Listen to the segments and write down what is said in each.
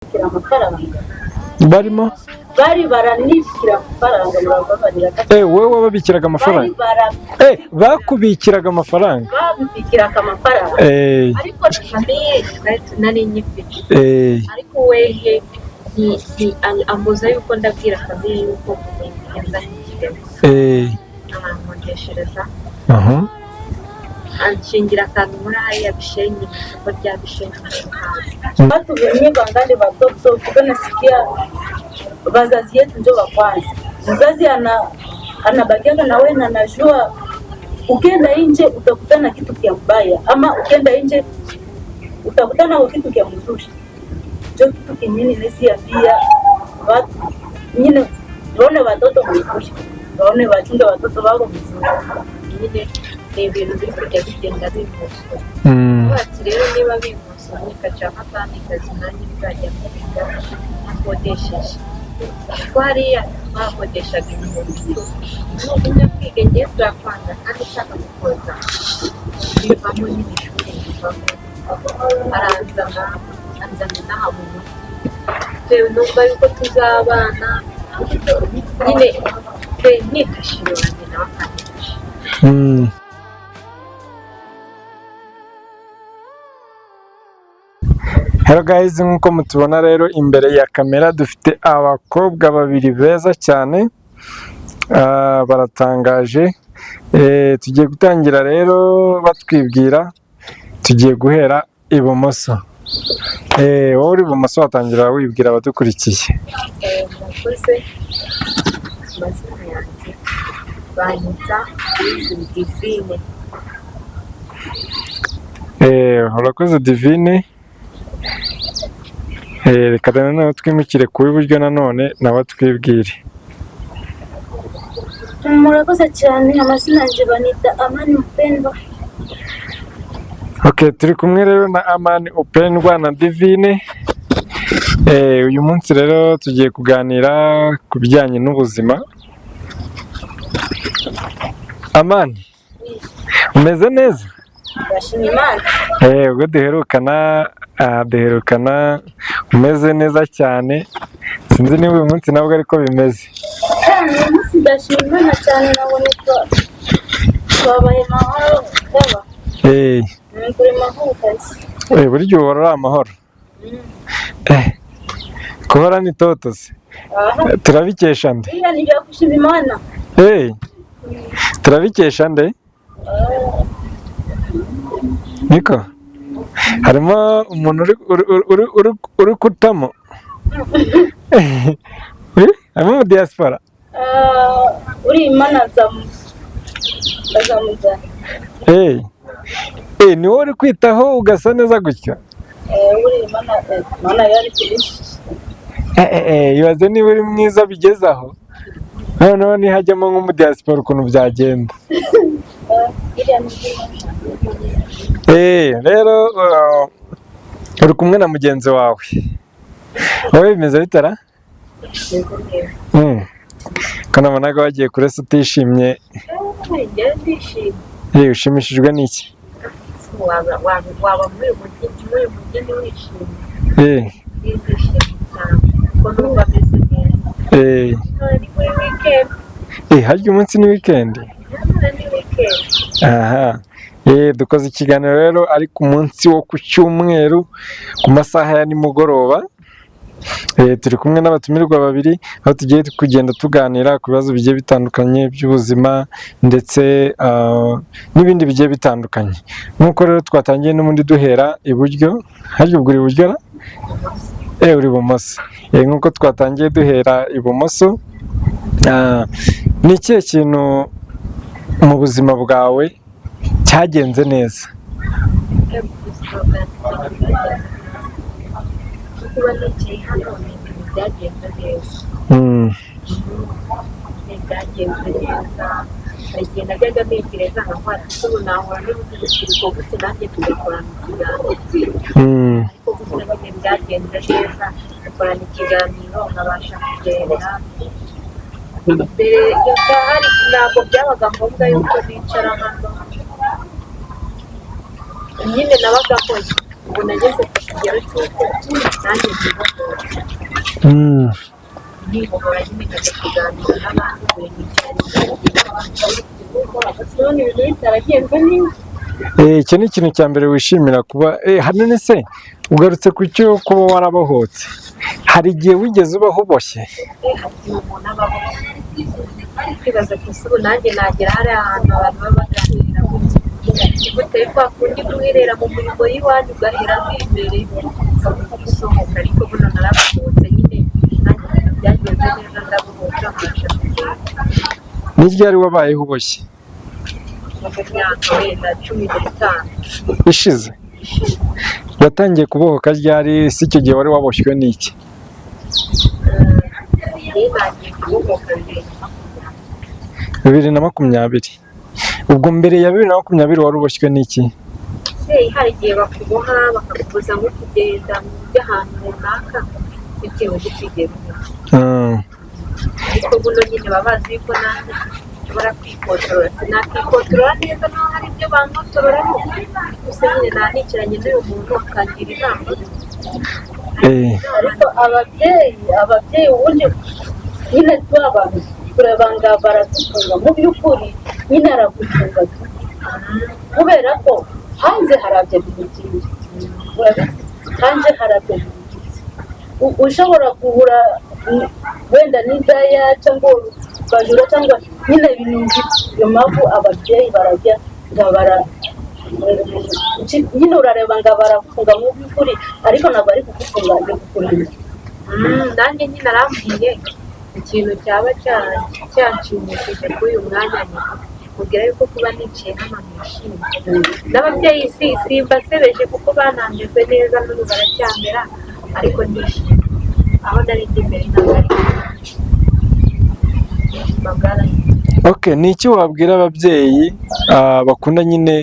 Baranibikira amafaranga. Barimo? Bari baranishyira amafaranga, murababarira. Wowe wababikiraga amafaranga? Bari bara Bakubikiraga amafaranga? Babibikiraga amafaranga. Ariko Famille nari nyifite, ariko wehe ambuza yuko ndabwira famille yuko yazanye i Kigali, arankodeshereza, anshingira akantu muri hariya Bishenyi, mu isoko rya Bishenyi mu muhanda. Watu wenye bangali watoto, tuko nasikia wazazi yetu njo wa kwanza. Mzazi anabakiaka na wewe na anajua ukienda nje utakutana kitu kya mbaya, ama ukienda nje utakutana kwa kitu kya mzuri. Njo kitu kinyini nesiambia watu nyine waone watoto mzuri, waone wachunge watoto wao mzuri. Nyine ni ibintu biri kujya bigenda binkosora. Ati rero niba binkosora, nikaca akandi kazi nanjye nzajya kwiga ntakodesheje, kuko hariya twakodeshaga 1000. Nugumya kwiga ngiye turakwanga kandi ushaka gukoza. Bivamo nyine ishuri, bivamo, aranzana, anzana n'aha mu mujyi. Pe numva yuko tuzabana nyine pe, nitashira wanjye nawe akanyifasha. Hello guys, nk'uko mutubona rero imbere ya kamera dufite abakobwa babiri beza cyane. Baratangaje. Tugiye gutangira rero batwibwira, tugiye guhera ibumoso. Wowe uri ibumoso watangira wibwira abadukurikiye. Murakoze. Amazina yanjye banyita Divine. Urakoze Divine. Reka rero noneho twimukire ku w'iburyo nanone, nawe twibwire. Murakoze cyane, amazina yanjye banita Amani Mpendwa. Ok, turi kumwe rero na Amani Upendwa na Divine. Uyu munsi rero tugiye kuganira ku bijyanye n'ubuzima. Amani, umeze neza? Ndashima Imana. Ubwo duherukana umeze neza cyane. Sinzi niba uyu munsi nabwo ariko bimeze. Uyu munsi ndashima Imana cyane, nabonye twabaye mahoro yaba. Kuri mahoro kabisa. Burya uhora uri amahoro. Guhora ni toto se. Aha. Turabikesha nde? Biriya ni ibyo gushima Imana. Turabikesha nde? Niko harimo umuntu uri kutamo. Harimo mu diaspora. Ah, uri Imana azamujyana. Ni wowe uri kwitaho ugasa neza gutya? Uri Imana, Imana yari kubishisha. Ibaze niba uri mwiza bigeze aho, noneho nihajyamo nk'umudiaspora ukuntu byagenda. Biriya ni iby'Imana. Rero uri kumwe na mugenzi wawe, wowe bimeze bitara? Meze neza. Ko nabonaga wagiye kure se utishimye? Njyewe ndishimye. Ushimishijwe n'iki? Waba muri uyu mujyi ntiwishimye? Ndishimye cyane kuko numva meze neza. None ni muri weekend. Harya umunsi ni weekend? None ni weekend. Aha. Dukoze ikiganiro rero ari ku munsi wo ku cyumweru ku masaha ya nimugoroba. Turi kumwe n'abatumirwa babiri, aho tugiye kugenda tuganira ku bibazo bigiye bitandukanye by'ubuzima ndetse n'ibindi bigiye bitandukanye. Nk'uko rero twatangiye n'ubundi duhera iburyo, harya ubwo uri iburyo ra? Uri ibumoso. Nk'uko twatangiye duhera ibumoso, ni ikihe kintu mu buzima bwawe cyagenze neza? Ubuzima bwanjye bwagenze neza. Kuba nicaye hano ni ibintu byagenze neza. Byagenze neza. Hari igihe najyaga ntekereza nkavuga ati ubu nahura n'urundi rubyiruko gute nanjye tugakorana ikiganiro? Ariko gutya nyine byagenze neza, dukorana ikiganiro nkabasha kugenda. Mbere hari ntabwo byabaga ngombwa yuko nicara hano nyine, nabaga mpoze. Ubu nageze ku kigero cy'uko nanjye ntibohora. Ntibohora nyine nkajya kuganira n'abandi, dore nicaranye kubona ibintu bitaragenze neza. Icyo ni ikintu cya mbere wishimira kuba hano. Se ugarutse ku cyo kuba warabohotse, hari igihe wigeze ubaho uboshye? Hari igihe umuntu abaho kwibaza ati ese ubu nanjye nagera hariya ahantu abantu baba baganirira gutya gute? Kwa kundi guherera mu murimo y'iwanyu ugahera imbere ukabona usohoka, ariko buno narabohotse nyine, nanjye ibintu byagenze neza, ndabohoka mbasha kugenda. Ni ryari wabayeho uboshye? Mu myaka wenda 15 ishize. Ishize. Watangiye kubohoka ryari? Si icyo gihe wari waboshywe n'iki? Njye ntangiye kubohoka 2020. 2020. Ubwo mbere ya 2020 wari uboshywe n'iki? Se hari igihe bakuboha bakakubuza nko kugenda mu by'ahantu runaka bitewe n'ikigero. Ariko buno nyine baba bazi yuko nanjye nshobora kwikontorora, sinakikontorora neza naho hari ibyo bankontororamo gusa nyine nanicaranye n'uyu muntu akangira inama. Ariko ababyeyi ubundi nyine tuba abantu kureba ngo baradutunga, mu by'ukuri nyine aragucunga tu, kubera ko hanze harabya ibintu byinshi, urabizi, hanze harabya ibintu byinshi. Ushobora guhura wenda n'indaya cyangwa ukajura cyangwa nyine ibintu nk'ibyo. Iyo mpamvu ababyeyi barajya ngo bara nyine urareba ngo baragufunga mu by'ukuri, ariko ntabwo ari kugufunga, ni kukurinda. Nanjye nyine arambwiye ikintu cyaba cyanshimishije kuri uyu mwanya nyine mubwira yuko kuba niciye hano nishimye n'ababyeyi si simbasebeje kuko banameze neza, n'ubu baracyambera, ariko ndishimye aho nari ndi mbere ntabwo ari ubuzima bwarahindutse. Okay, ni iki wabwira ababyeyi bakunda nyine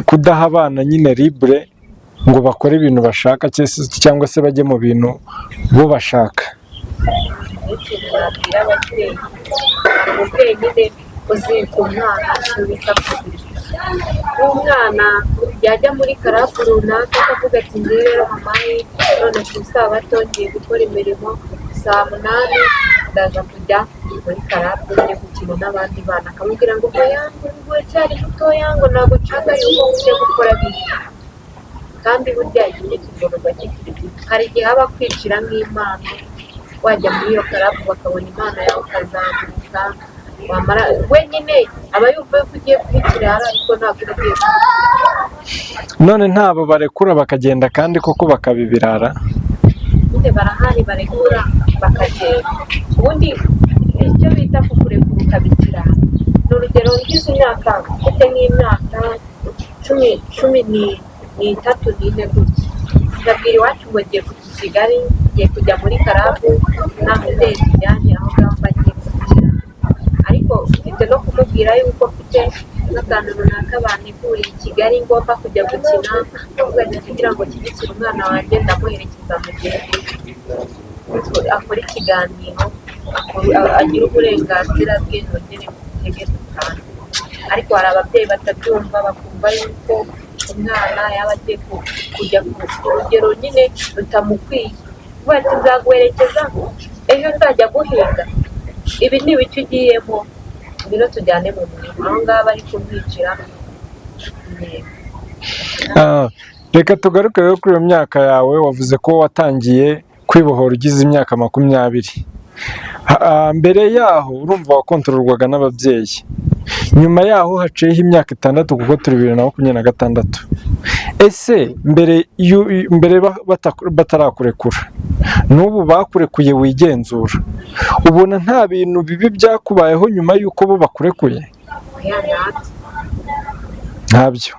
kudaha abana nyine libre ngo bakore ibintu bashaka cyangwa se bajye mu bintu bo bashaka? Ikintu nabwira ababyeyi, hari umubyeyi nyine uzita umwana icyo bita kuzirika nk'umwana, yajya muri club runaka akavuga ati ngewe rero mama, none ku isabato ngiye gukora imirimo, saa 8 ndaza kujya muri club njye gukina n'abandi bana, akamubwira ngo oya, ngo uracyari mutoya, ngo ntabwo nshaka yuko ujya gukora biriya. Kandi burya igiti kigororwa kikiri gito. Hari igihe haba kwicira nk'impano, wajya muri iyo club bakabona impano yawe ukazamuka, wamara wenyine aba yumva yuko ugiye kuba ikirara, ariko ntabwo uba ugiye kuba ikirara. None ntabo barekura bakagenda kandi koko bakaba ibirara? Nyine barahari barekura bakagenda. Ubundi icyo bita kukurekura ukaba ikirara ni urugero, ngize imyaka, mfite nk'imyaka 13, 14 gutya, ndabwira iwacu ngo ngiye kujya i Kigali, ngiye kujya muri club, nta mubyeyi tujyanye, aho ngaho mba ngiye kugira, ariko mfite no kumubwira yuko mfite n'akantu runaka banteguriye i Kigali ngomba kujya gukina, ndavuga ati kugira ngo nshyigikire umwana wanjye ndamuherekeza mu gihe akora ikiganiro, agire uburenganzira bwe, nongere mutege dutahe. Ariko hari ababyeyi batabyumva, bakumva yuko umwana yaba agiye kujya ku rugero nyine rutamukwiye, kuvuga ati nzaguherekeza ejo nzajya guhinga, ibi ni ibiki ugiyemo, ngwino tujyane mu murima, aho ngaho bari kumwicira intego. Reka tugaruke rero kuri iyo myaka yawe. Wavuze ko watangiye kwibohora ugize imyaka 20. Mbere yaho urumva wakontororwaga n'ababyeyi, nyuma yaho haciyeho imyaka 6 kuko turi 2026. Ese mbere batarakurekura n'ubu bakurekuye wigenzura, ubona nta bintu bibi byakubayeho nyuma y'uko bo bakurekuye? Oya, ntabyo. Ntabyo.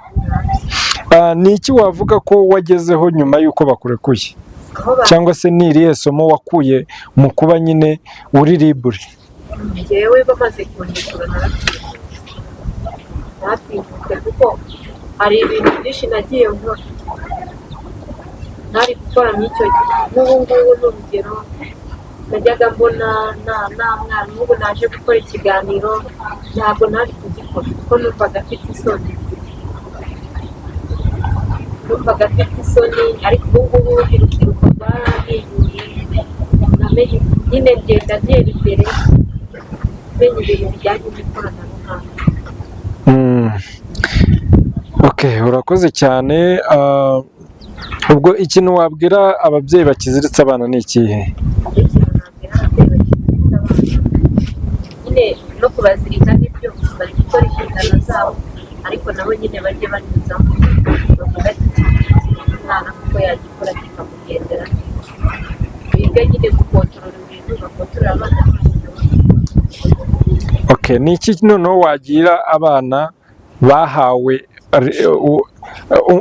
Ni iki wavuga ko wagezeho nyuma y'uko bakurekuye? Aho ba Cyangwa se ni irihe somo wakuye mu kuba nyine uri libre? Njyewe bamaze kundekura naratinyutse, naratinyutse kuko hari ibintu byinshi nagiye nkora ntari gukora muri icyo gihe. Nk'ubu ngubu ni urugero, najyaga mbona nta mwana, nk'ubu naje gukora ikiganiro ntabwo ntari kugikora kuko numvaga mfite isoni. Numvaga mfite isoni, ariko ubu ngubu urubyiruko rwarampinduye. Namenye nyine, ngenda ntera imbere, menya ibintu bijyanye n'ikoranabuhanga. Okay, urakoze cyane. Ubwo ikintu wabwira ababyeyi bakiziritse abana ni ikihe? Ikintu nabwira ababyeyi bakiziritse abana nyine, no kubazirika n'ibyo bari gukora inshingano zabo, ariko nabo nyine bajye banyuzamo bavuga ati iki ngiki umwana kuko yagikora kikamugendera neza. Bige nyine gukontorora ibintu, bakontorora abana babo. Okay, ni iki noneho wagira abana bahawe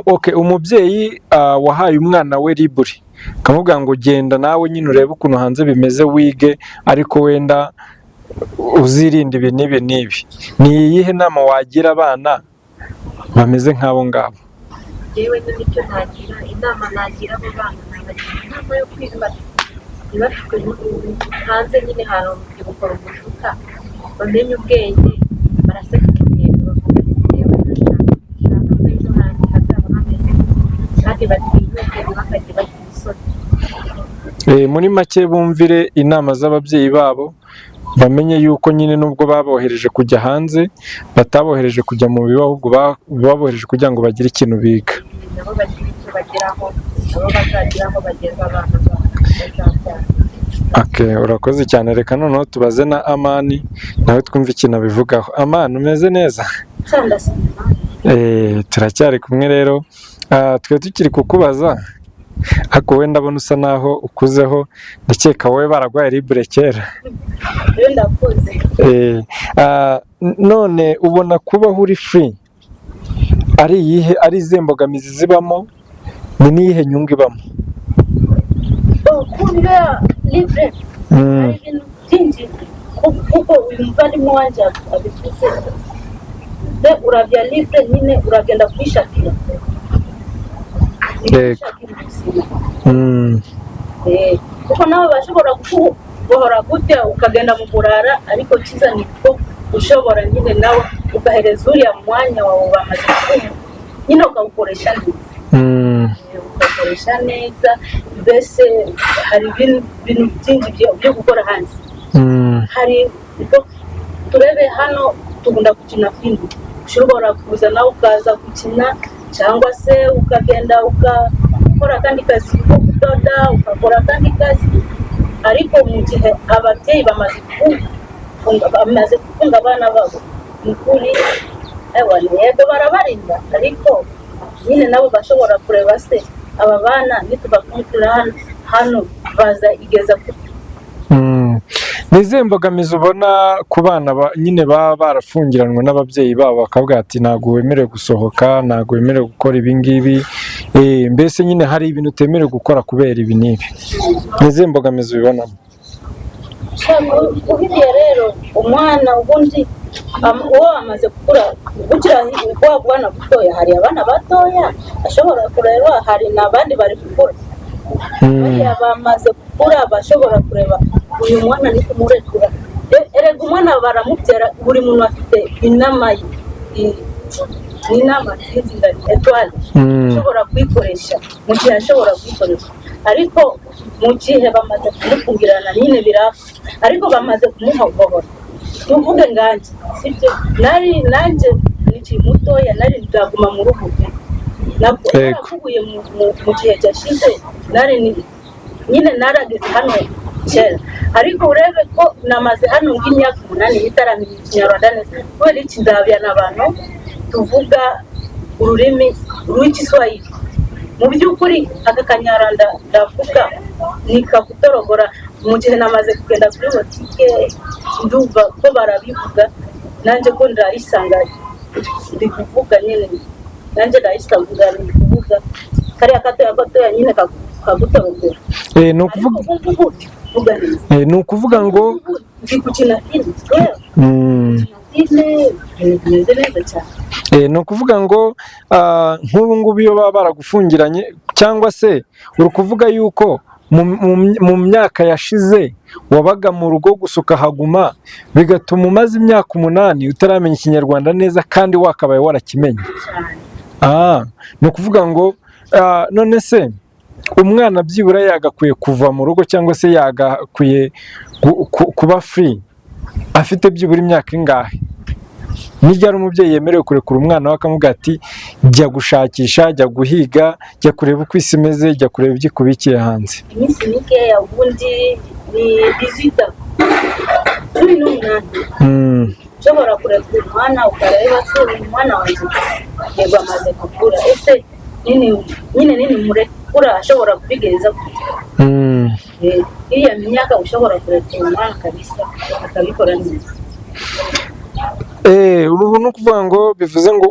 okay, umubyeyi wahaye umwana we libre, akamubwira ngo genda nawe nyine urebe ukuntu hanze bimeze, wige, ariko wenda uzirinde ibi n'ibi n'ibi, ni iyihe nama wagira abana bameze nk'abo ngabo? Yewe nyine icyo nagira, inama nagira abo bana, nabagira inama yo kwifata, ntibashukwe hanze nyine hari urubyiruko rumushuka. Bamenye ubwenge, baraseka intego, bavuga ati yewe ndashaka ko ejo hanjye hazaba hameze gutya, kandi batinyuke, ntibakajye bagira isoni. Muri make bumvire inama z'ababyeyi babo, bamenye yuko nyine nubwo babohereje kujya hanze, batabohereje kujya mu bibi, ahubwo babohereje kugira ngo bagire ikintu biga. Nabo bagira icyo bageraho, nabo bazagira aho bageza abana babo bazabyara. Okay, urakoze cyane. Reka noneho tubaze na Amani nawe twumve ikintu abivugaho. Amani, umeze neza? Ndashima. Turacyari kumwe rero. Twe tukiri kukubaza, ariko wowe ndabona usa naho ukuzeho, ndakeka wowe baraguhaye libre kera. Rero ndakuze. None ubona kubaho uri free ari iyihe, ari izihe mbogamizi zibamo, ni n'iyihe nyungu ibamo? Kuba libre hari ibintu byinshi, kuko uyu muvandimwe wanjye abivuze. Be urabya libre nyine uragenda kwishakira. Kwishakira ubuzima. Kuko nawe bashobora kukubohora gutya ukagenda mu burara, ariko cyiza ni ko ushobora nyine nawe ugahereza uriya mwanya wawe bamaze kuguha nyine ukawukoresha neza. Ugakoresha neza. Mbese hari ibintu byinshi byo gukora hanze. Hari ubwo turebe hano dukunda gukina filime, ushobora kuza nawe ukaza gukina, cyangwa se ukagenda ugakora akandi kazi ko kudoda, ugakora akandi kazi. Ariko mu gihe ababyeyi bamaze gufunga abana babo, ni ukuri ewa yego barabarinda, ariko nyine nabo bashobora kureba se aba bana nitubakurikira hano baza igeza ku Ni izihe mbogamizi ubona ku bana nyine baba barafungiranwe n'ababyeyi babo, bakavuga ati ntabwo wemerewe gusohoka, ntabwo wemerewe gukora ibi ngibi, mbese nyine hari ibintu utemerewe gukora kubera ibi n'ibi? Ni izihe mbogamizi ubibonamo? Uhiye rero umwana ubundi uwo amaze gukura gukira wa bwana butoya, hari abana batoya ashobora kureba, hari n'abandi bari gukura. Bariya bamaze gukura bashobora kureba uyu mwana ni kumurekura. Erega umwana baramubyara, buri muntu afite inama ye. Ni inama nziza étoile ashobora kuyikoresha mu gihe ashobora kuyikoresha, ariko mu gihe bamaze kumufungirana nyine birapfa. Ariko bamaze kumuhogohora, tuvuge nganjye sibyo, nari nanjye nikiri mutoya, nari ndaguma mu rugo pe. Nabwo narakubuye mu gihe cyashize, nari nyine narageze hano kera, ariko urebe ko namaze hano nk'imyaka 8 nitaramenya Ikinyarwanda neza. Kubera iki? Ndabyana abantu tuvuga ururimi rw'Igiswahili. Mu by'ukuri aka Kanyarwanda ndavuga ni kakutorogora. Mu gihe namaze kugenda kuri botike, ndumva ko barabivuga, nanjye ko ndayisanga ndi kuvuga nyine, nanjye ndayisanga ndi kuvuga kariya gatoya gatoya nyine kagutorogora. Ni ukuvuga Ariko ubu ngubu ndi kuvuga neza. Ni ukuvuga ngo Ndi gukina filime rero, gukina filime ibintu bimeze neza cyane. Ni ukuvuga ngo nk'ubu ngubu iyo baba baragufungiranye, cyangwa se uri kuvuga yuko mu myaka yashize wabaga mu rugo gusa ukahaguma, bigatuma umaze imyaka 8 utaramenya Ikinyarwanda neza kandi wakabaye warakimenye. Cyane. Ni ukuvuga ngo None se umwana byibura yagakwiye kuva mu rugo cyangwa se yagakwiye kuba free afite byibura imyaka ingahe? Ni ryari umubyeyi yemerewe kurekura umwana we akamubwira ati: "Jya gushakisha, jya guhiga, jya kureba uko isi imeze, jya kureba ibyo ikubikiye hanze"? Iminsi mikeya, ubundi ni 18, 18. Ushobora kurekura umwana ukareba se uyu mwana wanjye, yego amaze gukura, ese nini nyine nini murekura ashobora kubigenza gute? Iriya myaka ushobora kurekura umwana kabisa akabikora neza. Ubu ni ukuvuga ngo bivuze ngo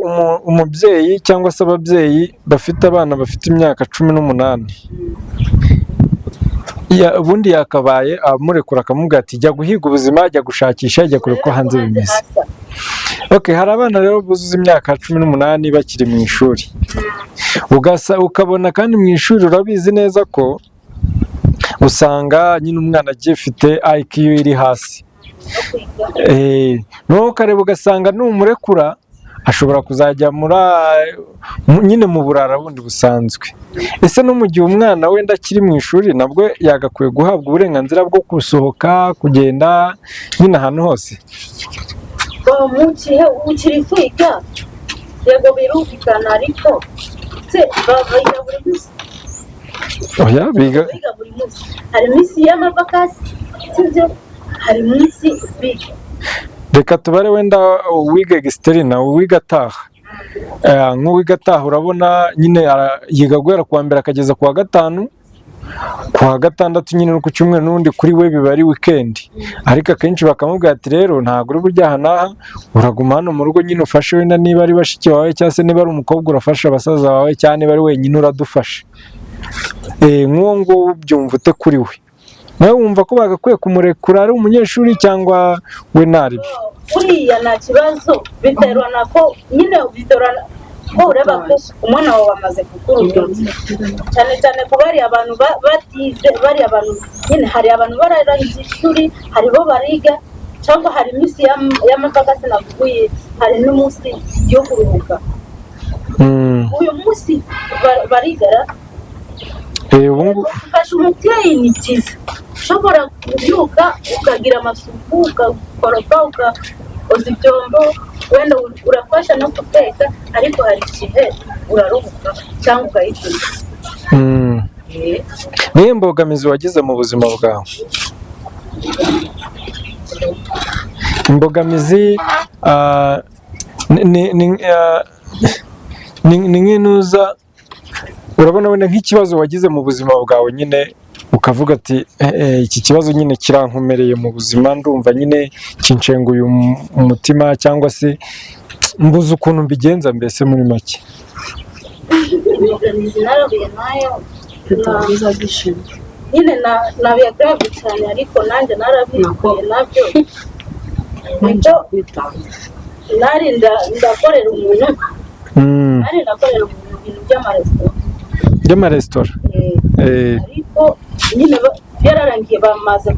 umubyeyi cyangwa se ababyeyi bafite abana bafite imyaka 18, ubundi yakabaye amurekura akamubwira ati: "Jya guhiga ubuzima, jya gushakisha, jya kureba uko hanze bimeze." Hasa. Okay, hari abana rero buzuza imyaka 18 bakiri mu ishuri, ugasa ukabona kandi mu ishuri urabizi neza ko usanga nyine umwana agifite IQ iri hasi. No kwiga. Noneho ukareba ugasanga numurekura ashobora kuzajya muri nyine mu burara bundi busanzwe. Ese no mu gihe umwana wenda akiri mu ishuri nabwo yagakwiye guhabwa uburenganzira bwo gusohoka, kugenda nyine ahantu hose? Mu gihe ukiri kwiga, yego birumvikana, ariko se biga buri munsi? Oya, biga. Biga buri munsi. Hari iminsi y'amavakasi, sibyo? Hari iminsi biga. Reka tubare wenda uwiga externat, uwiga ataha. Nk'uwiga ataha urabona nyine yiga guhera kuwa mbere akageza kuwa gatanu, kuwa gatandatu nyine no ku cyumweru n'ubundi kuri we biba ari weekend, ariko akenshi bakamubwira ati: "Rero ntabwo uri burya aha n'aha, uraguma hano mu rugo nyine ufashe wenda niba ari bashiki bawe, cyangwa se niba ari umukobwa urafasha basaza bawe, cyangwa niba ari wenyine uradufasha." Nk'uwo nguwo ubyumva ute kuri we? Nawe wumva ko bagakwiye kumurekura ari umunyeshuri cyangwa we ntaribi? Uriya nta kibazo, biterwa na ko nyine, biterwa na ko ureba ko umwana wawe amaze gukura ubwenge, cyane cyane ku bariya abantu batize, bariya abantu nyine, hari abantu bararangije ishuri, hari bo bariga, cyangwa hari iminsi y'amavakasi navuguye, hari n'umunsi yo kuruhuka. Uyu munsi barigara. Ubu ngubu Gufasha umubyeyi ni byiza, ushobora kubyuka ukagira amasuku, ukakoropa, ukoza ibyombo, wenda urafasha no guteka, ariko hari igihe uraruhuka cyangwa ukayitunga. Niyo mbogamizi wagize mu buzima bwawe? Imbogamizi ni nk'intuza urabona wenda nk'ikibazo wagize mu buzima bwawe nyine ukavuga ati: "Eh, eh, iki kibazo nyine kirankomereye mu buzima, ndumva nyine kinshenguye umutima, cyangwa se mbuze ukuntu mbigenza," mbese muri make. Imbogamizi narahuye nayo nyine na grave cyane, ariko nanjye narabikuye nabyo, nibwo nari ndakorera umuntu. Nari ndakorera umuntu ibintu by'amaresitora. By'amaresitora. Ariko nyine byararangiye, bamaze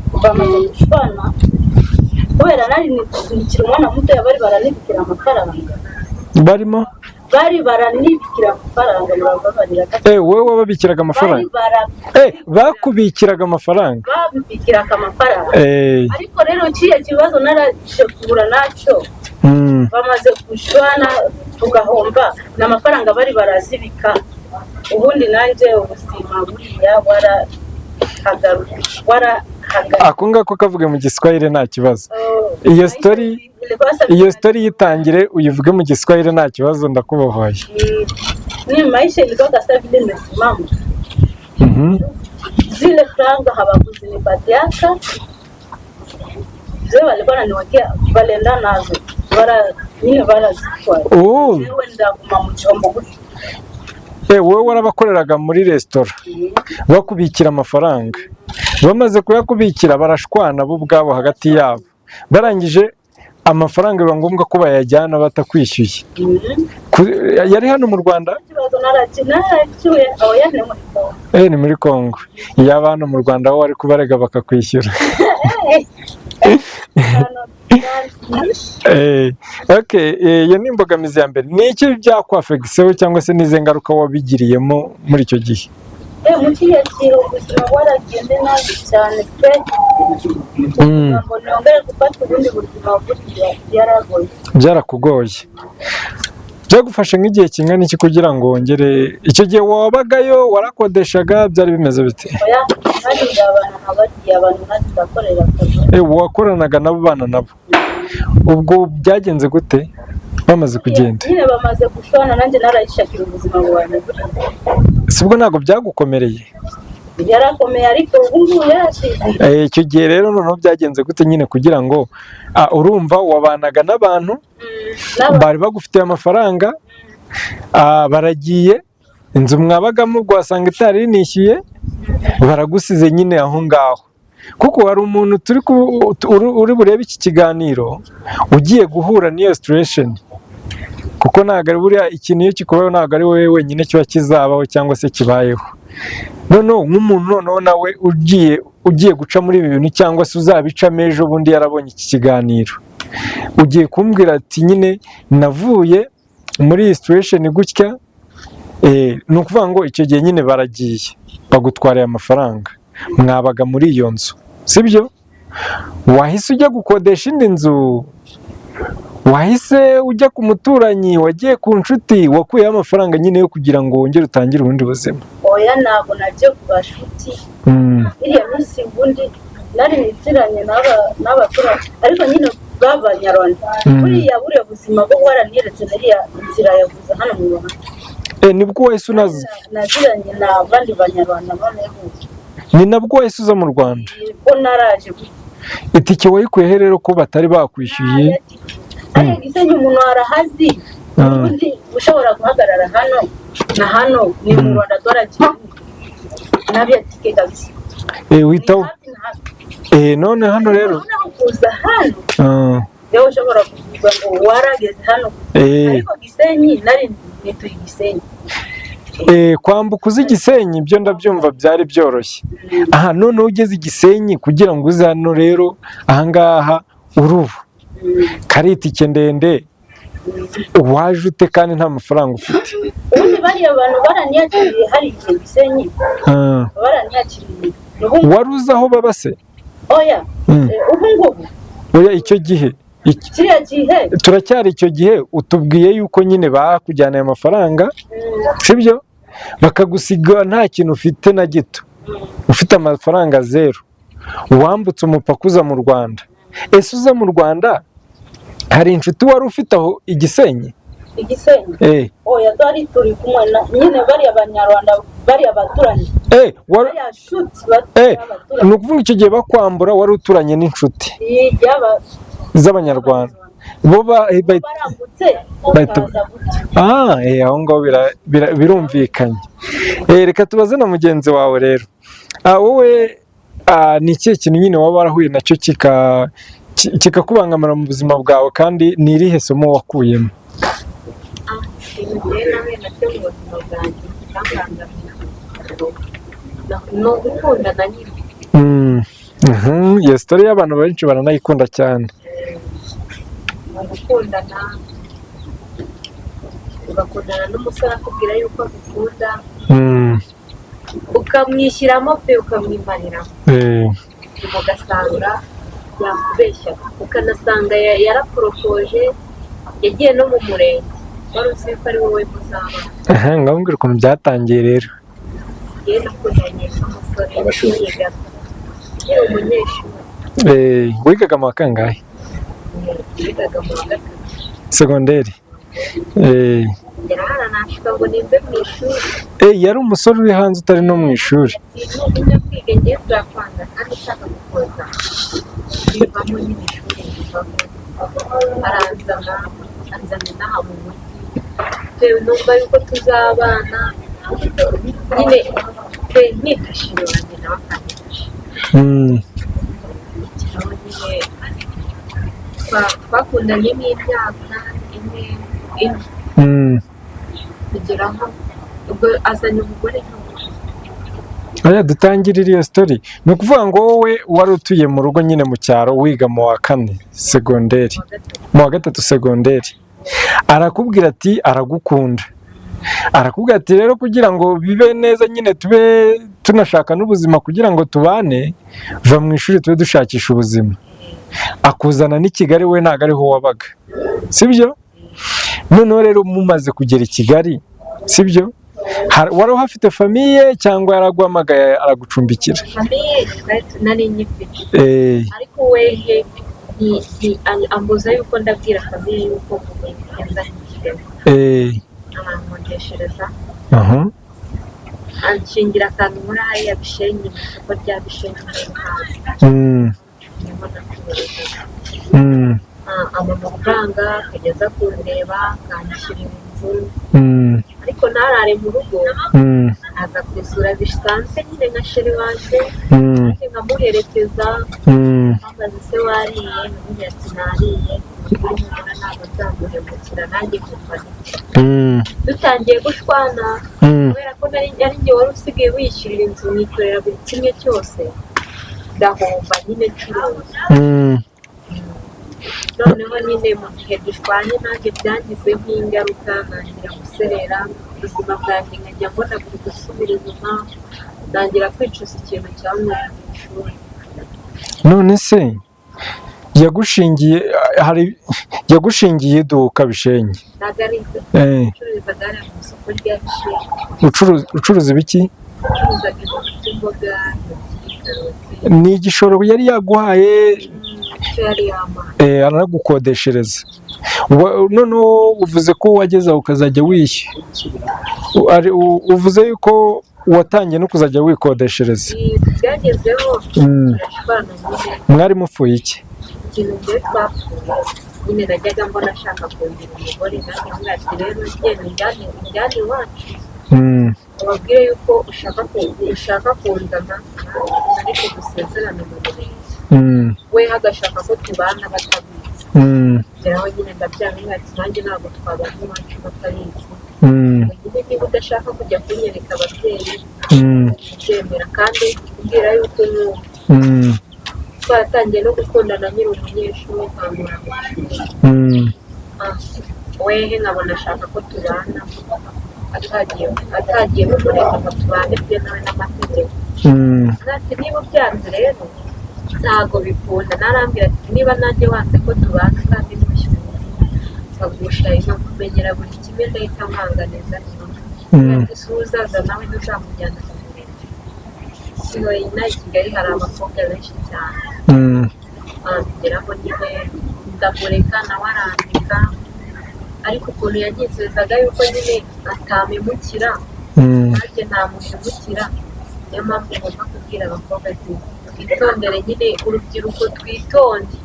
gushwana kubera nari nikiri umwana mutoya, bari baranibikira amafaranga. Barimo? Bari baranibikira amafaranga, murababarira. Wowe wababikiraga Bari amafaranga? bara Bakubikiraga amafaranga? Babikiraga amafaranga. Ariko rero kiriya kibazo naraje kugura nacyo, bamaze gushwana tugahomba, ni amafaranga bari barazibika. Ubundi nanjye ubuzima buriya warahagaruka. Ako ngako kavuge mu Giswahili nta kibazo. Iyo story yitangire uyivuge mu Giswahili nta kibazo, ndakubohoye. Ni maisha ilikuwa kasa vile imesimama. Zile franga hawakuzinipatiaka, zile walikuwa wananiwekea, walienda nazo bara nyine barazitwaye. Oh, Jewe ndaguma mu cyombo gutyo. Wowe warabakoreraga muri resitora, bakubikira amafaranga, bamaze kuyakubikira barashwana bo ubwabo hagati yabo, barangije amafaranga biba ngombwa ko bayajyana batakwishyuye. Yari hano mu Rwanda? Ikibazo naracyuye aho yane muri Kongo. Ni muri Congo. Iyaba hano mu Rwanda ho wari kubarega bakakwishyura. Hano. Okay, iyo ni imbogamizi ya mbere. Ni iki byakwaffectiseho cyangwa se n'izi ngaruka wabigiriyemo muri icyo gihe? Mu kiriya gihe ubuzima bwaragende nabi cyane pe, kugira ngo nongere gufata ubundi buzima burya byaragoye. Byarakugoye. Byagufashe nk'igihe kingana iki kugira ngo wongere? Icyo gihe wabagayo, warakodeshaga, byari bimeze bite? Oya, nanjye abantu nkabagiye abantu nanjye ndakorera akazi. Wakoranaga nabo, bana nabo, ubwo byagenze gute bamaze kugenda? Nyine bamaze gushwana, nanjye narayishakira ubuzima bwanjye buriya. Si ubwo ntabwo byagukomereye? Yarakomeye, ariko ubu ngubu yarashize. Icyo gihe rero noneho byagenze gute nyine kugira ngo urumva wabanaga n'abantu bari bagufitiye amafaranga, baragiye, inzu mwabagamo ubwo wasanga itari inishyuye, baragusize nyine aho ngaho. Kuko hari umuntu turi uri burebe iki kiganiro ugiye guhura n'iyo situation, kuko ntabwo ari buriya ikintu iyo kikubayeho, ntabwo ari wowe wenyine kiba kizabaho cyangwa se kibayeho. Noneho nk'umuntu noneho nawe ugiye guca muri ibi bintu cyangwa se uzabicamo ejo bundi yarabonye iki kiganiro, ugiye kumbwira ati nyine navuye muri iyi situation gutya. Ni ukuvuga ngo icyo gihe nyine baragiye, bagutwariye amafaranga, mwabaga muri iyo nzu, sibyo? Wahise ujya gukodesha indi nzu, wahise ujya ku muturanyi, wagiye ku nshuti, wakuyeho amafaranga nyine yo kugira ngo wongere utangire ubundi buzima? Oya, ntabwo nagiye ku bashuti. Iriya minsi ubundi nari niziranye n'abaturage, ariko nyine b'abanyarwanda. Buriya buzima bwo waraniyeretse nariya nzira yavuze hano mu Rwanda. Nibwo wahise unaza? Naziranye n'abandi banyarwanda noneho. Ni nabwo wahise uza mu Rwanda? Ko naraje. Itike wayikuye he rero ko batari bakwishyuye? Ariko Gisenyi umuntu arahazi. Ubundi ushobora guhagarara hano na hano ni mu Rwanda, twaragiye nabyo tike kabisa. Witaho Ni hafi na hafi. None hano rero Noneho kuza hano, rero ushobora kuvuga ngo warageze hano, ariko Gisenyi nari nituye Gisenyi. Kwambuka uza i Gisenyi byo ndabyumva byari byoroshye. Aha noneho ugeze i Gisenyi, kugira ngo uze hano rero ahangaha urubu kari itike ndende, waje ute kandi nta mafaranga ufite? Ubundi bariya bantu baranyakiriye hari igihe Gisenyi. Baranyakiriye. Ubu Wari uzi aho baba se? Oya. Ubu ngubu? Oya, icyo gihe Kiriya gihe. Turacyari icyo gihe. Utubwiye yuko nyine bakujyaniye amafaranga, sibyo? Bakagusiga nta kintu ufite na gito, ufite amafaranga zero, wambutse umupaka uza mu Rwanda. Ese uza mu Rwanda hari inshuti wari ufite aho i Gisenyi? Igisenyi? Oya, twari turi kumwe na nyine bariya banyarwanda, bariya baturanyi. Bariya shuti b'abaturanyi. Ni ukuvuga icyo gihe bakwambura wari uturanye n'inshuti Yaba z'abanyarwanda bo barambutse bakaza gutya. Ah, aho ngaho birumvikanye. Reka tubaze na mugenzi wawe rero. Wowe ni ikihe kintu nyine waba warahuye nacyo kikakubangamira mu buzima bwawe, kandi ni irihe somo wakuyemo? Ikintu njyewe nahuye nacyo mu buzima bwanjye kikambangamira ni ugukundana nyine. Iyo story y'abantu benshi baranayikunda cyane. Ni ugukundana, ugakundana n'umusore akubwira yuko agukunda, ukamwishyiramo pe, ukamwimariramo, nyuma ugasanga yakubeshya, ukanasanga yaraporopoje, yagiye no mu murenge, wari uzi yuko ari wowe muzabana. Aha, ngaho mbwira ukuntu byatangiye rero. Njyewe nakundanye n'umusore twigaga, nkiri umunyeshuri. Wigaga mu wa kangahe? Wigaga mu wa gatatu. Segonderi. Ngera hano nashuka ngo nimve mu ishuri. Yari umusore uri hanze utari no mu ishuri. Ati nugumya kwiga ngiye nzakwanga kandi ushaka gukoza. Bivamo nyine ishuri, bivamo, aranzana, anzana inaha mu mujyi pe, numva yuko tuzabana nyine pe, nifashije wanjye nawe akanifasha. Aho nyine twakundanye nk'imyaka ine ine, kugeraho ubwo azanye umugore n'ubu. Oya, dutangirire iyo story. Ni ukuvuga ngo wowe wari utuye mu rugo nyine mu cyaro, wiga mu wa kane segonderi, Wa gatatu. Mu wa gatatu segonderi. Arakubwira ati aragukunda, arakubwira ati rero kugira ngo bibe neza nyine, tube tunashaka n'ubuzima kugira ngo tubane, va mu ishuri tube dushakisha ubuzima. Akuzana n'i Kigali, we ntabwo ariho wabaga, sibyo? Noneho rero mumaze kugera i Kigali, sibyo? Wari uhafite famille cyangwa yaraguhamagaye aragucumbikira? Famille nari nyifite, ariko wehe ambuza yuko ndabwira famille yuko yazanye i Kigali, arankodeshereza, anshingira akantu muri hariya Bishenyi, mu isoko rya Bishenyi muri Muhanga, niho nacuruzaga. Ampa amafaranga akajya aza kundeba, akanyishyurira inzu, ariko ntarare mu rugo, aza gusura bisanzwe nyine nka chéri wanjye, nanjye nkamuherekeza, ambaza se wariye, nkamubwira ati nariye, ukuri mubona ntabwo nzamuhemukira, nanjye nkumva dutangiye gushwana, kubera ko nari ari njye wari usigaye wishyurira inzu, nkikorera buri kimwe cyose, ndahomba nyine ncuruza. Noneho nyine mu gihe dushwanye, nanjye byangizeho ingaruka, ntangira guserera, ubuzima bwanjye nkajya mbona buri gusubira inyuma, ntangira kwicuza ikintu cyankuye mu ishuri. None se yagushingiye, hari yagushingiye iduka Bishenyi? Ntabwo ari ibyo. Nacururizaga hariya mu isoko rya Bishenyi. Ucuruza ibiki? Nacuruzaga ibintu by'imboga, intoryi, karoti. Ni igishoro yari yaguhaye? Icyo yari yampaye. Aranagukodeshereza. Noneho uvuze ko wageze aho ukazajya wishyura, uvuze yuko watangiye no kuzajya wikodeshereza. Byagezeho turashwana nyine. Mwari mupfuye iki? Ikintu njyewe twapfuye nyine, najyaga mbona ashaka kungira umugore, nanjye nkamubwira ati rero genda unjyane iwacu, ubabwire yuko ushaka kunzana, ariko dusezerane mu murenge. We agashaka ko tubana batabizi. Ngeraho nyine ndabyanga, ati nanjye ntabwo twabana iwacu batabizi. Nyine niba udashaka kujya kunyereka ababyeyi, kubyemera kandi kubwira yuko nk'ubu twaratangiye no gukundana nkiri umunyeshuri, nkangura mu ishuri. Wehe nkabona ashaka ko tubana atagiye n'umurenge ngo tubane byemewe n'amategeko. Ati niba ubyanze rero ntabwo bikunda. Narambwira ati niba nanjye wanze ko tubana kandi ntushyure inzu, nkagusha nkakumenyera buri kimwe, ndahita nkanganiza. Ati si uzaza nawe ntuzamujyana mu murenge. Inaha i Kigali hari abakobwa benshi cyane. Ngeraho nyine ndamureka, nawe arandika, ariko ukuntu yanyizezaga yuko nyine atampemukira, nanjye ntamuhemukira. Niyo mpamvu ngomba kubwira abakobwa ati twitondere nyine, urubyiruko twitonde,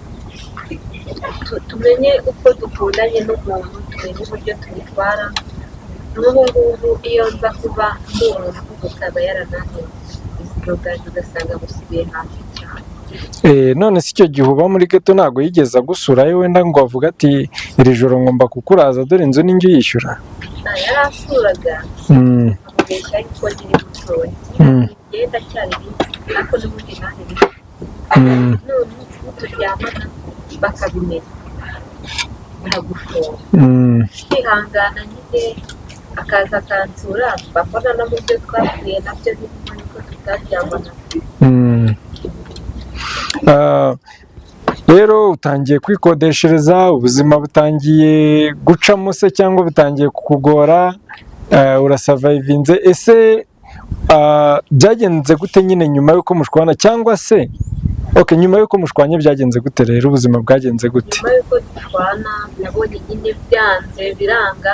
tumenye uko dukundanye n'umuntu, tumenye uburyo tubitwara. N'ubu ngubu iyo nza kuba ndi umuntu ukaba yarananiwe ubuzima bwanjye, ugasanga busubiye hasi cyane. None se icyo gihe uba muri ghetto ntabwo yigeze agusurayo wenda ngo avuge ati iri joro ngomba kukuraza, dore inzu ninjye uyishyura? Nta, yaransuraga, amubeshya yuko nkiri mutoya, ngenda cyari muto, ariko n'ubundi nanjye none turyamana bakabimenya baragufunga. Kwihangana nyine, akaza akansura, mbona no mu byo twapfuye nabyo birimo yuko tutaryamana. Rero utangiye kwikodeshereza, ubuzima butangiye gucamo se cyangwa butangiye kukugora, urasurvivinze. Ese byagenze gute nyine nyuma y'uko mushwana, cyangwa se okay, nyuma y'uko mushwanye byagenze gute rero, ubuzima bwagenze gute? Nyuma y'uko dushwana, nabonye nyine byanze biranga,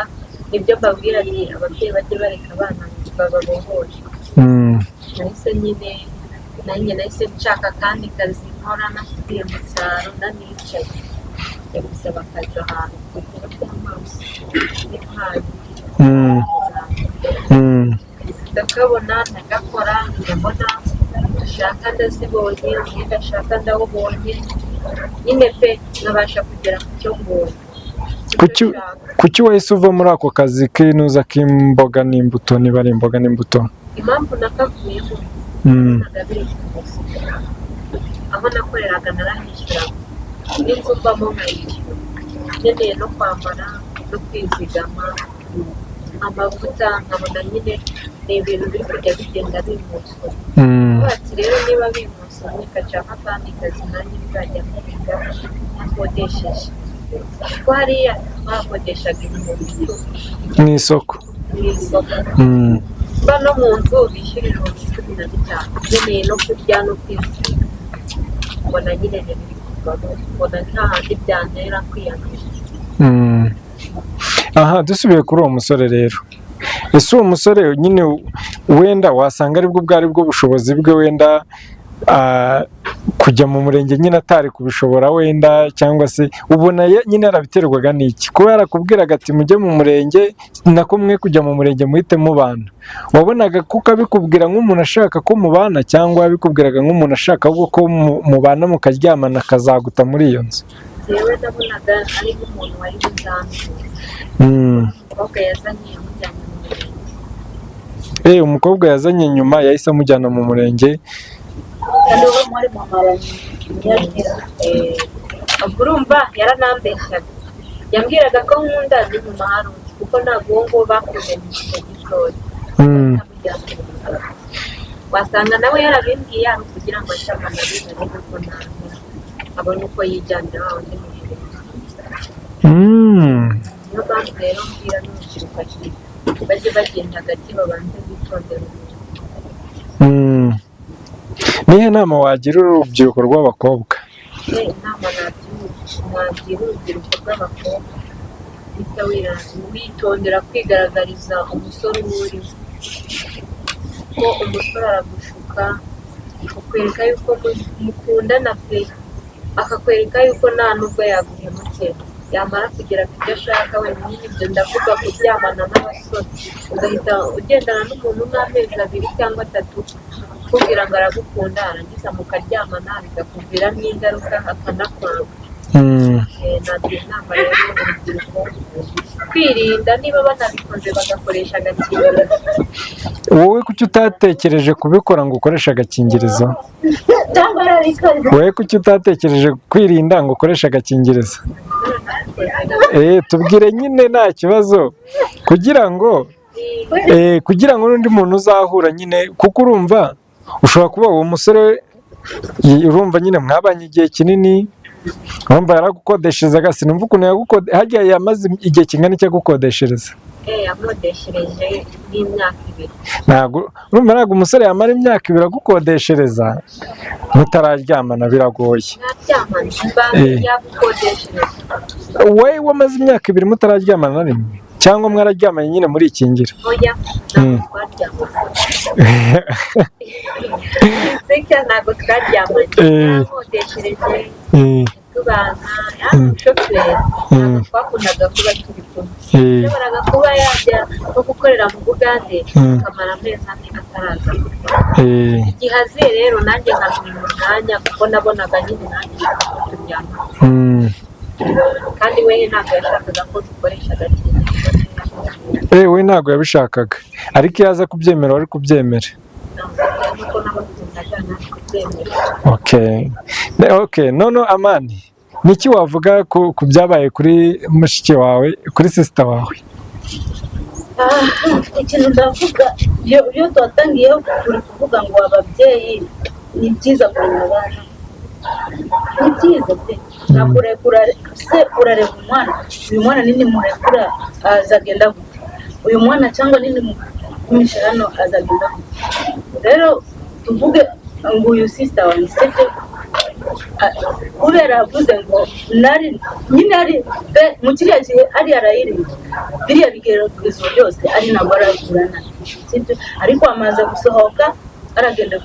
nibyo mbabwira ati ababyeyi bajye bareka abana bababohore. Nahise nyine nanjye nahise nshaka akandi kazi nkora nasubiye mu cyaro, nanicaye njya gusaba akazi ahantu ku bitaro by'amaso n'intwari. Ndakabona, ndagakora, njya mbona dushaka ndazibonye, umwenda ashaka ndawubonye nyine pe, nkabasha kugera ku cyo ngomba, ku cyo nshaka. Kuki wahise uva muri ako kazi k'inuza k'imboga n'imbuto, niba ari imboga n'imbuto? Impamvu nakavuyemo Nabonaga biri kumusura. Aho nakoreraga narahishyuraga, n'inzu mbamo nkayishyura, nkeneye no kwambara no kwizigama, amavuta, nkabona nyine ni ibintu biri kujya bigenda bimusura. Ati rero niba bimusomye nshaka akandi kazi nanjye nzajya mpiga ntakodesheje, kuko hariya bakodeshaga 10,000 Mu isoko. Mu isoko. Mba no mu nzu bishyura 15,000, nkeneye no kurya no kwisiga, mbona nyine ni biri kuvamo, mbona nta handi byantera kwiyandisha. Aha dusubiye kuri uwo musore rero, ese uwo musore nyine wenda wasanga aribwo bwari bwo bushobozi bwe, wenda kujya mu murenge nyine atari kubishobora wenda, cyangwa se ubona nyine yarabiterwaga n'iki kuba yarakubwiraga ati mujye mu murenge, nako mwe kujya mu murenge muhite mubana? Wabonaga kuko abikubwira nk'umuntu ashaka ko mubana, cyangwa yabikubwiraga nk'umuntu ashaka ahubwo ko mubana mukaryamana akazaguta muri iyo nzu? Yewe, nabonaga ari nk'umuntu wari buzamure. Umukobwa yazanye yamujyanye mu murenge. Umukobwa yazanye nyuma yahise amujyana mu murenge. Kandi wowe mwari mumaranye imyaka? Ubwo urumva yaranambeshyaga, yambwiraga ko nkunda, n'inyuma hari undi, kuko ntabwo uwo nguwo bakundanye igihe gitoya. Amujyana mu murenge. Wasanga nawe yarabimbwiye ari ukugira ngo ashaka abizane, kuko ntabwo abone uko yijyanira wa wundi mu murenge. Niyo mpamvu rero mbwira n'urubyiruko ati bajye bagenda gake, babanze bitondera umuntu. Nihe nama wagira urubyiruko rw'abakobwa? Inama nagira urubyiruko rw'abakobwa, guhita witondera kwigaragariza umusore uwo uri we, kuko umusore aragushuka, akakwereka yuko mukundana pe, akakwereka yuko nta nubwo yaguhemukira, yamara kugera ku byo ashaka wenyine. Ibyo ndavuga kuryamana n'abasore, ugahita ugendana n'umuntu nk'amezi 2 cyangwa 3, akakubwira ngo aragukunda, arangiza mukaryamana bikakuviramo ingaruka, akanakwanga. Nagira inama rero urubyiruko kwirinda, niba banabikoze bagakoresha agakingirizo. Wowe kuki utatekereje kubikora ngo ukoreshe agakingirizo? Cyangwa arabikoze. Wowe kuki utatekereje kwirinda ngo ukoreshe agakingirizo? Tubwire nyine, nta kibazo, kugira ngo n'undi muntu uzahura nyine, kuko urumva ushobora kuba uwo musore urumva nyine mwabanye igihe kinini, urumva yaragukodesherezaga, sinumva ukuntu yagukode, harya yamaze igihe kingana iki agukodeshereza? Yankodeshereje nk'imyaka 2. Ntabwo urumva, ntabwo umusore yamara imyaka 2 agukodeshereza mutararyamana, biragoye. Mwaryamana mba yagukodeshereje. Wowe wamaze imyaka 2 mutararyamana na rimwe, cyangwa mwararyamanye nyine murikingira? Oya, ntabwo twaryamanye. Seka, ntabwo twaryamanye. Yankodeshereje tubana, yari umushoferi, ntabwo twakundaga kuba turi kumwe. Yashoboraga kuba yajya nko gukorera mu Bugande, akamara amezi 4 ataraza. Igihe aziye rero nanjye nkamwima umwanya, kuko nabonaga nyine nanjye nshaka ko turyama, kandi we ntabwo yashakaga ko dukoresha agakingirizo. We ntabwo yabishakaga, ariko iyo aza kubyemera wari kubyemera? Nuko namukundaga nari kubyemera. Okay, none Amani, niki wavuga ku byabaye kuri mushiki wawe, kuri sister wawe? Ikintu ndavuga, iyo twatangiyeho turi kuvuga ngo ababyeyi ni byiza kurera abana, ni byiza pe. Nakurekura se urareba umwana, uyu mwana nini murekura azagenda gute, uyu mwana cyangwa nini mugumisha hano azagenda gute? Rero tuvuge ngo uyu sister wanjye, sibyo, kubera avuze ngo nari nyine ari pe mu kiriya gihe ari arayirinda biriya bigeragezo byose, ari ntabwo aragurana, sibyo, ariko amaze gusohoka aragenda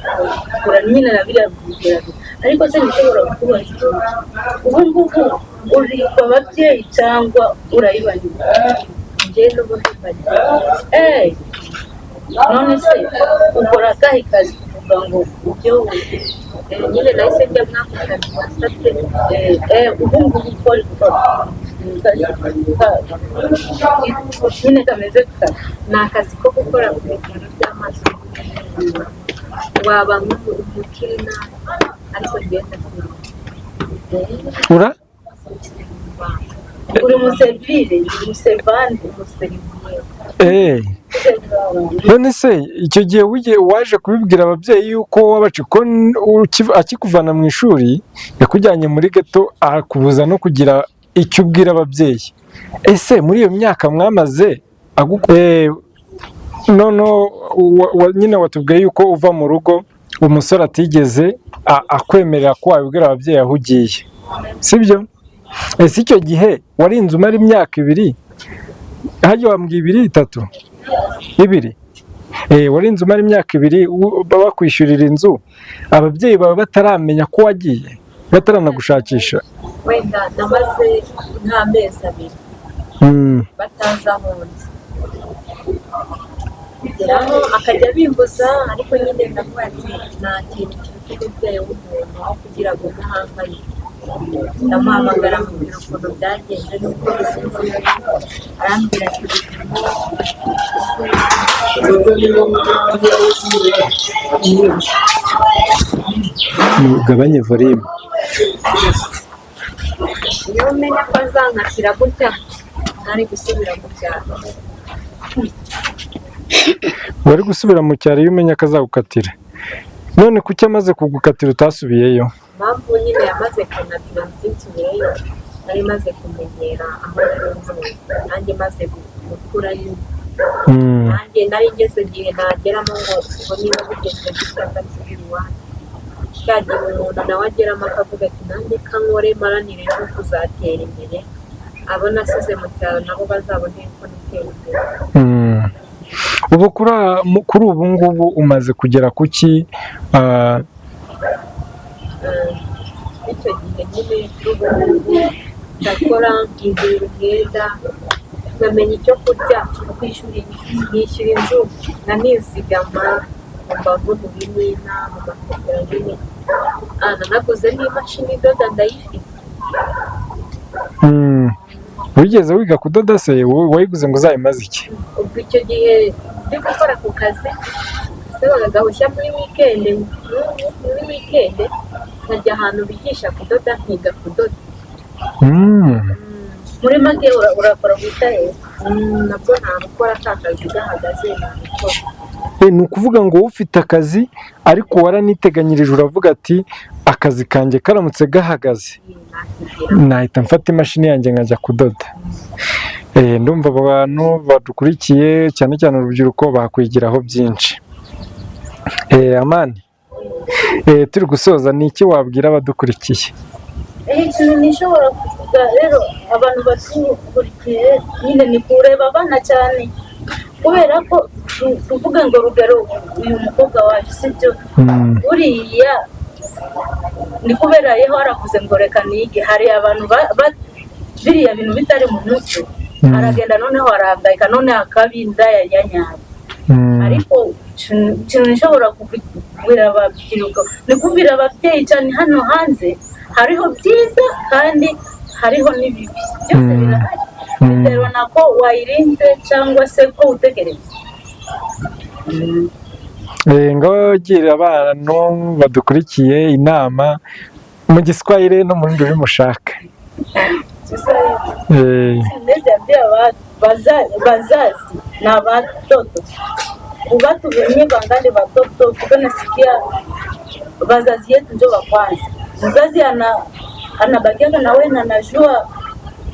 kugura nyine na biriya bigeragezo. Ariko se nishobora kukubaza ikintu? Ubu ngubu uri ababyeyi cyangwa urayibanyura? Njye n'ubundi mbagira. None se ukora akahe kazi kuvuga ngo ibyo? Nyine nahise njya muri ako kazi wasabye. Ubu ngubu ukora akazi nyine kameze kare? Ni akazi ko gukora ku bitaro by'amaso. Waba nk'umukirina, ariko ngenda. Ura Uri umuserivire, umuserivante. Umuseriviyeri. None se icyo gihe waje kubibwira ababyeyi yuko wabace ko akikuvana mu ishuri yakujyanye muri geto, akubuza no kugira icyo ubwira ababyeyi? Ese muri iyo myaka mwamaze noneho nyine watubwiye yuko uva mu rugo umusore atigeze akwemerera ko wabibwira ababyeyi aho ugiye, sibyo? Ese icyo gihe warinze umara imyaka 2, hajya wambwiye 2, 3, 2, warinze umara imyaka 2 bakwishyurira inzu, ababyeyi bawe bataramenya ko wagiye, bataranagushakisha? Wenda namaze nk'amezi 2 batazi aho ndi, kugeraho akajya abimbuza, ariko nyine ndavuga ati nta kintu kiruta umubyeyi w'umuntu aho kugira ngo udahangayike. Ndamuhamagara, mubwira ukuntu byagenze n'uko bimeze, arambwira ati Mugabanye volume. Iyo menya ko azankatira gutya, ntari gusubira mu cyaro. Wari gusubira mu cyaro iyo umenya ko azagukatira. None kuki amaze kugukatira utasubiyeyo? Impamvu nyine yamaze kunkatira nsinsubirayo, nari maze kumenyera aho nari mvuye, nanjye maze gukura nyine. Nanjye nari ngeze igihe nageramo ngo niba bigeze gutya nsubira iwanyu. Cya gihe umuntu nawe ageramo akavuga ati nanjye kankore maranire no kuzatera imbere, abo nasize mu cyaro nabo bazabone ko nitera imbere. Ubu kuri ubu ngubu umaze kugera ku ki? Icyo gihe nyine kuri ubu ngubu ndakora, nkigurira umwenda, nkamenya icyo kurya, nkishyura inzu, nkanizigama mu mbavu, mu bimina, mu makopera nyine. Nanaguze n'imashini idoda, ndayifite. Wigeze wiga kudoda se? Wowe wayiguze ngo uzayimaze iki? Ubwo icyo gihe ndi gukora ku kazi, nasabaga agahushya muri wikendi, muri wikendi nkajya ahantu bigisha kudoda, nkiga kudoda. Muri make urakora wita heza. Nabwo ntabukora, ka kazi gahagaze ntabikora. Ni ukuvuga ngo wowe ufite akazi, ariko waraniteganyirije, uravuga ati akazi kanjye karamutse gahagaze Nakigira. nahita mfata imashini yanjye nkajya kudoda. Ndumva abo bantu badukurikiye, cyane cyane urubyiruko, bakwigiraho byinshi. Amani, turi gusoza, ni iki wabwira abadukurikiye? Ikintu nishobora kuvuga rero abantu badukurikiye nyine ni kureba abana cyane, kubera ko tuvuge ngo rugero uyu mukobwa wacu, sibyo? Buriya ni kubera yeho waravuze ngo reka nige. Hari abantu biriya bintu bitari mu mutwe, aragenda noneho arahangayika, noneho akaba indaya ya nyayo. Ariko ikintu nshobora kubwira ababyiruko ni kubwira ababyeyi cyane, hano hanze hariho byiza kandi hariho n'ibibi, byose birahari. Biterwa na ko wayirinze cyangwa se ko utegereza. Ngaho gira abantu badukurikiye inama mu Giswahili no mu rundi rurimi mushaka. Naweza ambia wazazi na watoto, watu wenye wangali watoto, tuko nasikia wazazi yetu njo wa kwanza. Mzazi anabakiaka na wewe na anajua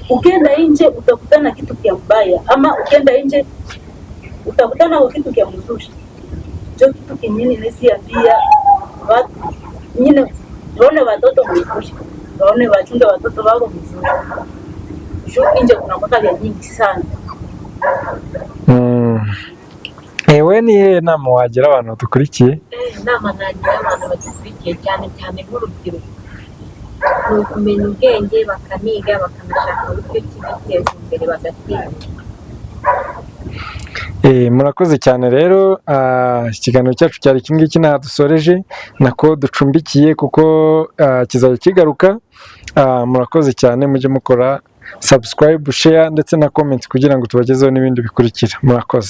ukienda nje utakutana kitu kya mbaya, ama ukienda nje utakutana kwa kitu kya mzuri. Njo kitu kinyini nesiambia watu nyine, waone watoto mzuri, waone wachunge watoto wao mzuri, juu nje kuna mwaka vya nyingi sana. Ewe ni iyihe nama wagira abantu badukurikiye? Inama nagira abantu badukurikiye, cyane cyane nk'urubyiruko, ni ukumenya ubwenge, bakaniga, bakanashaka uburyo ki biteza imbere, bagatinyuka. Murakoze cyane rero. Ikiganiro cyacu cyari iki ngiki, ntaha dusoreje, nako ducumbikiye, kuko kizajya kigaruka. Murakoze cyane, mujye mukora subscribe, share ndetse na comment kugira ngo tubagezeho n'ibindi bikurikira. Murakoze.